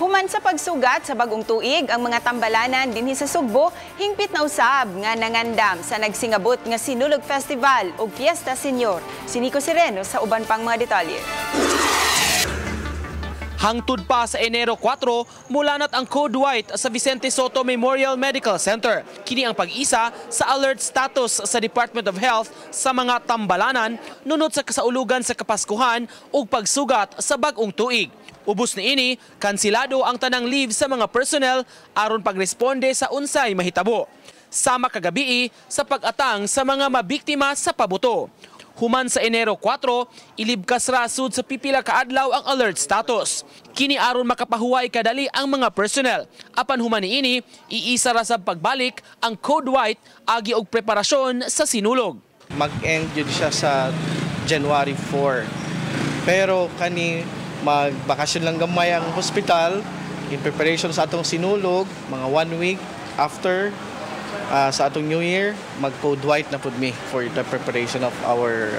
Human sa pagsugat sa bagong tuig, ang mga tambalanan dinhi sa Sugbo hingpit na usab nga nangandam sa nagsingabot nga Sinulog Festival ug Fiesta Senior. Si Nico Sereno sa uban pang mga detalye. Hangtod pa sa Enero 4, mulanat ang Code White sa Vicente Sotto Memorial Medical Center. Kini ang pag-isa sa alert status sa Department of Health sa mga tambalanan nunot sa kasaulugan sa Kapaskuhan ug pagsugat sa bag-ong tuig. Ubos niini, kansilado ang tanang leave sa mga personnel aron pagresponde sa unsay mahitabo. Sama kagabii sa pag-atang sa mga mabiktima sa pabuto. Human sa Enero 4, ilibkas ra sud sa pipila ka adlaw ang alert status. Kini aron makapahuway kadali ang mga personnel. Apan human niini, iisa ra sa pagbalik ang Code White agi og preparasyon sa Sinulog. Mag-end gyud siya sa January 4. Pero kani magbakasyon lang gamay ang hospital in preparation sa atong Sinulog, mga one week after sa atong New Year, mag-code white na pud mi for the preparation of our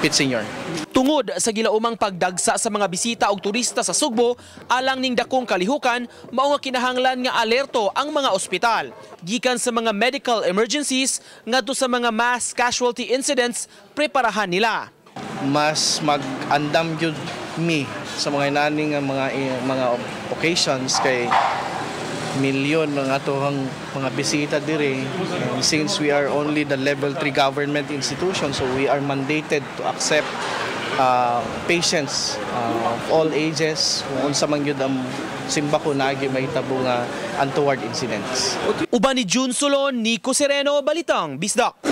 Pit Señor. Tungod sa gilaumang pagdagsa sa mga bisita og turista sa Sugbo, alang ning dakong kalihukan, mao nga kinahanglan nga alerto ang mga ospital. Gikan sa mga medical emergencies ngadto sa mga mass casualty incidents, preparahan nila. Mas mag-andam gyud mi sa mga inani nga mga occasions kay milyon mga atohang mga bisita diri, and since we are only the level 3 government institution, so we are mandated to accept patients of all ages. Kung unsa man gyud ang simbako, naa gyuy mahitabo nga untoward incidents. Uban ni June Solon, Nico Sereno, Balitang Bisdak.